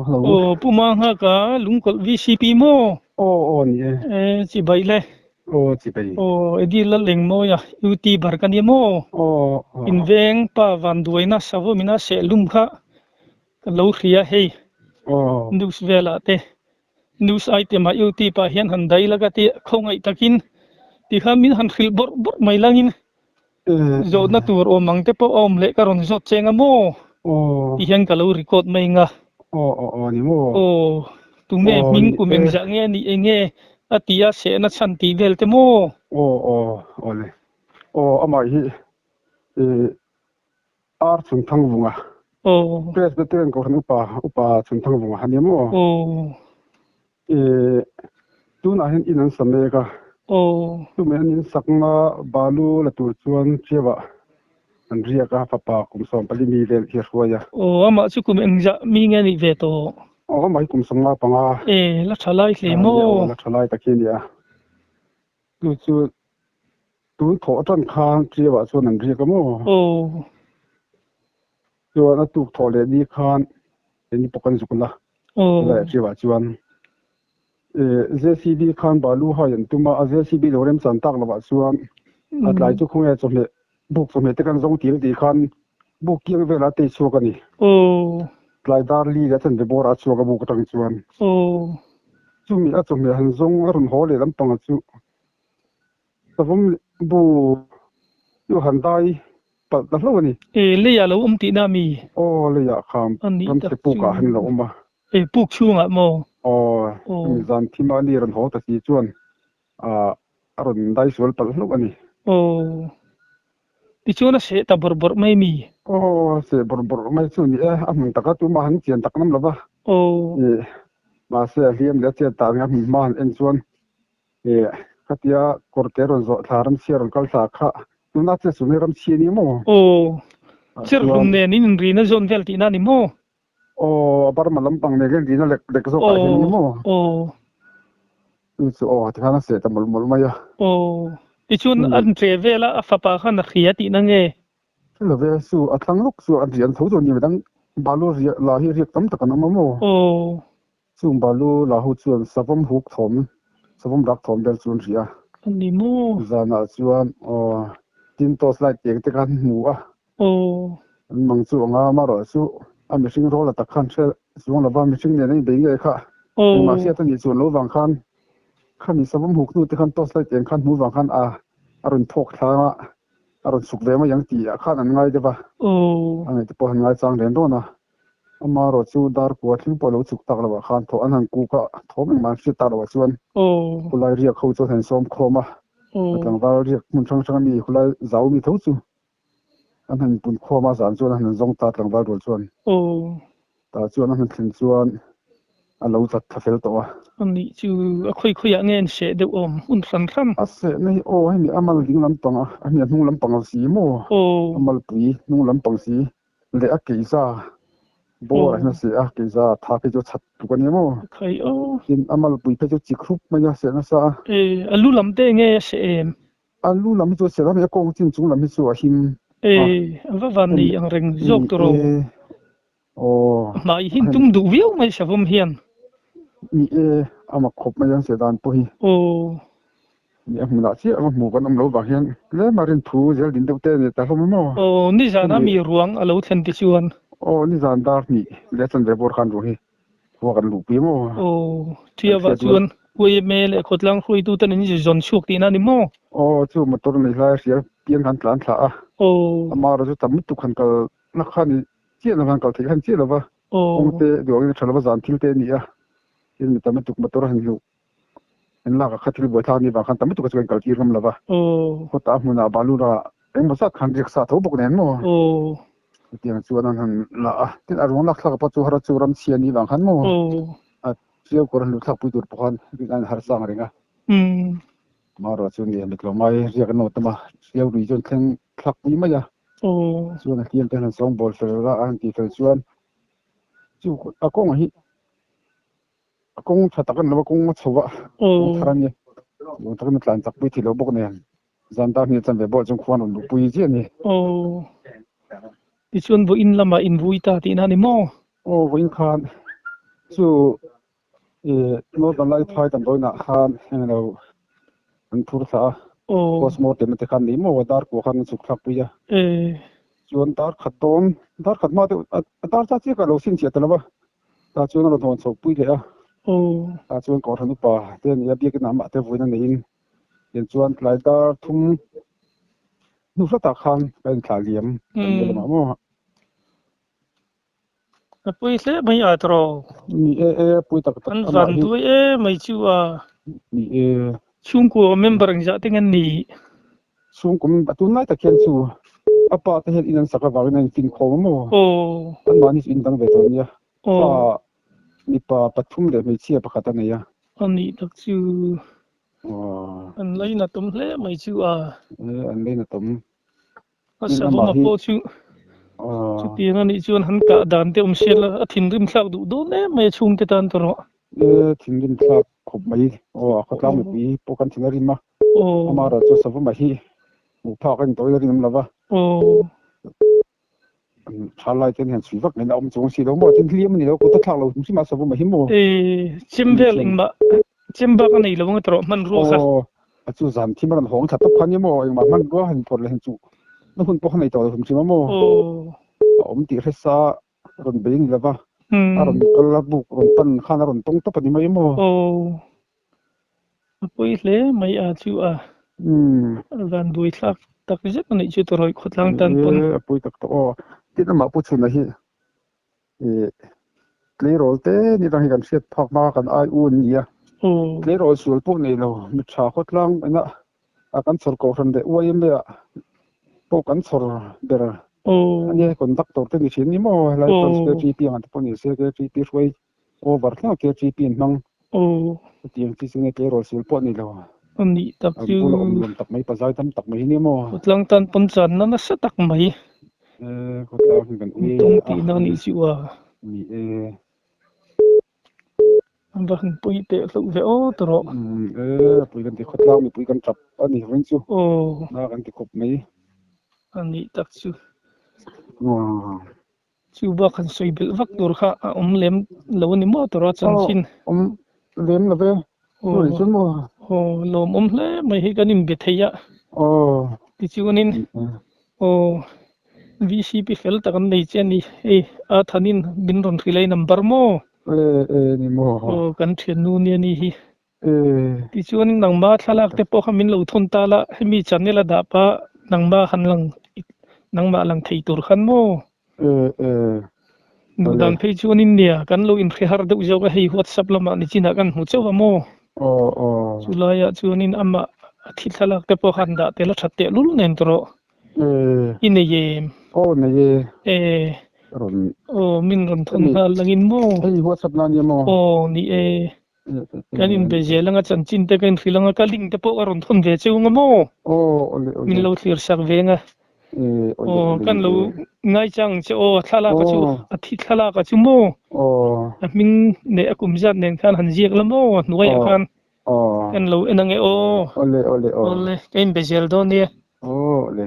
Hello. Aw Pu Manghaka Lungkawlh VCP maw? Aw aw ni e. E chibai le. Aw chibai. Aw Eddie Lalengmawia YouTuber ka nia maw? Aw aw. Inveng pa vanduaina savawmina sehlum kha ka lo hria hei. Aw. News velah te news item ah YouTube ah hian han dai la ka ti khawngaih takin ti kha min han hrilh bawrh bawrh mai langin zawhna tur awm ang te pawh a awm leh ka rawn zawt cheng a maw ti hian ka lo record mai anga. Aw aw aw ni maw. Aw tunge hming kum engzah nge a nih enge a ti a sehna chhan tih vel te maw. Aw aw aw le. Aw amah hi Ar Chhunthangvunga. Aw. Presbyterian Kohhran upa, Upa Chhunthangvunga a ni maw? Aw. I tunah hian in an sa mek a. Aw. Chumi an in sakna balu la tur chuan Chiauah an riak a, fapa kum 14 mi vel hi a hruai a. Aw, amah chu kum engzah mi nge nih ve tawh? Aw, amah hi kum 55. E, la tha lai hle maw? Aw, la tha lai tak hi a ni a. Chu chu Tun thawh atan khan Ṭiauah chuan an riak a maw? Aw. Chuan a tuk thawh leh ni khan eng pawh kan zuk la. Aw. Chulaiah Ṭiauah chuan JCB khan balu hai an tum a, a JCB lo remchan tak lovah chuan a tlai chu khawnge chawhmeh buk chawhmeh te kan zawng tir tih khan buk kiang velah a tei chhuak a ni. Aw. Tlai dar li leh a chanve bawrah a chhuak a buk atang chuan. Aw. Chumi a chawhmeh han zawng a rawn haw leh lampangah chu Savawm bu chu han dai palh ta hlauh a ni. E, leiah lo awm tihna mi? Aw, leiah kha ramchhe pukah han lo awm a. E, puk chhungah maw? Aw, hemi zan thima ni rawn haw ta si chuan a rawn dai sual palh hlauh a ni. Aw, tichuan a seh ta bawrh bawrh mai mi? Aw, seh bawrh bawrh mai chu ni e, a hmun taka tumah han chian tak ngam lo va. Aw. E, mahse a hliam leh a chet dan a hmun hma han en chuan E, khatia kawrte rawn zawh thla ramchhia rawn kal thla kha tuna che chu ni ramchhia ni maw? Aw, cherhlum nen in inrina zawn vel tihna ni maw? Aw, a Burma lampang nen hian rina lek lek zawk ah hian ni maw? Aw. Chu chu aw tikhan a seh ta mawlh mawlh mai a. Aw, tichuan an ṭe vel a, a fapa khan a hria tihna nge? Hre lo ve, chu a thlang lawk chu a rian tho dawn ni midang balu riah la hi riak tam tak an awm a maw? Aw. Chung balu la ho chuan savawm huk thawm, savawm rak thawm vel chu an hria. A ni maw? Zanah chuan aw tin torch light eng te khan hmu a. Aw. An mang chu anga amarawh chu a mihring rawl a tak khan hre chuang lova mihring nen a inbei ngei kha. Aw. Engmah hriat a nih chuan lo vang khan khami savawm huk hnu te khan torch light eng khan hmu vang khan a a rawn phawk thlang a, a rawn chhuk ve mai ang tih ah khan an ngai deuh a. Aw. A ngaihte pawh an ngai chang ren rawn a. Amarawh chu dar kua thleng pawh lo chuk tak loh ah khan thaw an han kuk a, thawm engmah an hriat tak loh ah chuan khulai riak ho chuan han sawm khawm a, a tlangval riak hmun hrang hrang ami khulai zau mi tho chu an han pun khawm a, zan chuan an han zawng ta tlangval rual chuan tah chuan an han thlen chuan a lo tlat thla fel tawh a. Anih chu a khawi khawiah nge an seh deuh awm hun hran hran? A sehna hi aw hemi a mal ding lampang a, hemi a hnung lampang si maw? A malpui hnung lampang si. Leh a keiza bawr ah hian a seh a, keiza tha phei chu a chhat tuk a nia maw? Khai aw. Tin, a malpui phei chu chi khrup mai a seh nasa a. E, a lu lam te nge a seh em? A lu lam hi chu a seh lo a, a kawng chin chung lam hi chu a him a. E, a va van nei ang reng zawk tur aw. E, aw. Hmai hi tum duh viau mai savawm hian. Ni e, a mak khawp mai a an seh dan pawh hi. Aw. Ni a hmunah chiah anga hmuh kan awm lo vang hian tlem a rin thu zel din deuh te a ni ta hlawm a maw? Aw, nizan a mi ruang a lo thlen ti chuan. Aw, nizan dar hnih leh chanve bawr khan ruang hi khua kan luhpui a maw? Aw, Thiavah chuan YMA leh khawtlang hruaitu ten an inzawn chhuak tihna a ni maw? Aw, chu motor nei hlai a hria piang khan tlan thla a. Aw. Amah chu tam lutuk han kal na kha ni chiah lo han kal theih khan chiah lo va. Aw. Kawng te duangin a tha lo va zan thil te a ni a. Tin mi tam lutuk motor han hluh. En lak ah kha thil buaithlak ni vang khan tam lutuk a chu kan kaltir ngam lo va. Khawtah hmunah Balura engmaw zat khan riak sa tho bawk nen maw? Chutiang chuan an han la a. Tin a ruang lak thlak pawh chu har a chu ram chhia ni vang khan maw? A chiau kawr han luh thlak pui tur pawh khan rin a har sang reng a. Amaherawh chu ni mit lo mai riak an lo tam a, chiau lui chu an thleng thlak pui mai a. Chuan a hliam te han sawng bawl fel a, a han tih fel chuan chu a kawngah hi A kawng tha tak a ni lo a, kawng a chho a, kawng thar a ni. Kawng thar in a tlan chak pui thei lo bawk nen, zan dar hnih a chan ve bawk chuan khuan rawn luh pui chiah a ni. Aw, tichuan vawiin lamah in vui ta tihna a ni maw? Aw, vawiin khan Chu Northern Lai phai damdawiinah khan englo an phur thla a, postmortem te khan ni maw dar kua khan an chhuk thlak pui a. Chuan dar khat dawn, dar khat hma deuh a dar cha chiah ka lo chhinchhiah ta lo va, tah chuan a rawn hawn chhoh pui leh a. Tah chuan Kohhran upa te a ni a, biakinn ah amah te vawiin a neiin tichuan tlai dar thum hnu hlatah khan ka inthlah liam kan nia lamah maw. A pui hle mai a tawh. Ni e e a pui tak tak An van duai e mai chu a. Ni e. Chhungkua member engzah te nge ni? Chhungkaw member a tunlai tak hian chu a pa te hian in an sak avangin a infin khawm a maw? Aw. An mahni chu in dang ve tawh nia. Fa mipa pathum leh hmeichhia pakhat a nei a. A nih tak chu. An lainatawm hle mai chu a. An lainatawm. A savawm a pawh chu chutiang a nih chuan han kah dan te awm sia la, a thinrim thlak duh dawn em mai a chhungte tan ta rawh. E thinrim thlak khawp mai aw a khawtlang mipui pawh kan thin a rim a, amaherawhchu chu savawm a hi hmuh phak a ni tawhin a rinawm lo va. Tha lai te hian chhui vak mai na awm chuang si lo maw tin hliam a ni lo kut a thlak lo hrim hrim a savawm a hi maw. E chem vel engmah chem bak a nei lo ang tawh hmanrua kha. Aw a chu zan thim a rawn hawng thla tawp kha nia maw engmah hmanrua han phawrh leh han chuh na hun pawh kha nei tawh lo hrim hrim a maw. A awm tih hresa rawn bei ni lova a rawn kal a buk rawn pan khan a rawn tawng tawp a ni mai maw. Aw a pawi hle mai a chu a van buai thlak tak zet a nih chu tawrawih khawtlang tan pawn. A pawi tak tak aw tin amah pu chhunah hi ih tleirawl te ni rang hi kan hriat phak hma kan ai u an ni a tleirawl sual pawh nei lo mi tha khawtlang ina a kan chhawr kohhran leh YMA ah pawh kan chhawr ber a nia conductor te ni thin ni maw helai branch KTP ang te pawh ni se KTP hruai over thleng KTP an hmang chutiang chi chu nge tleirawl sual pawh nei lo Ani tak an chu bula awm nuam tak mai pazai tam tak mai hi nia maw khawtlang tan pawn channa nasa tak mai Eh khawtlang hi kan ui tawng a tihna anih chu a ni e an va han pui teh hlauh ve aw ta rawh eh a pui kan ti khawtlang mipui kan tap a ni vawiin chu aw na kan ti khawp mai ani tak chu Chu bak han sawi belh vak tur kha a awm lem lo a ni maw tawrh a chanchin. Aw awm lem lo ve, chu nih chuan maw? Aw lawmawm hle mai hi kan inbe thei a. Aw. Tichuanin aw VCP fel tak an nei che a ni, hei a thanin min rawn hrilh a i number maw? E e ni maw? Aw kan thiannu nia ni hi. E. Tichuanin nangma thlalak te pawh kha min lo thawn ta la, hemi channel a dah pa nangma han lang nangmah lang thei tur khan maw? E e. Duh dan phei chuanin nia kan lo inhre har deuh zawk a, hei WhatsApp lamah nichinah kan hmu chauh a maw? Aw aw. Chulaiah chuanin amah a thi thlalak te pawh han dah tel a that tehlul nen tawh. I nei em? Aw nei e. E. Rawn. Aw min rawn thawn nghal langin maw? Hei WhatsApp na nia maw? Aw ni e. Kan inbe zel anga chanchin te ka inhrilh anga ka link te pawh ka rawn thawn ve cheu anga maw? Min lo thlir sak ve anga. Aw kan lo ngaichang ang che aw a thlalak a chu a thi thlalak a chu maw? A hming leh a kum zat nen khan han ziak la maw a hnuaiah khan kan lo en ange aw. Awle ka inbe zel dawn nia. Awle.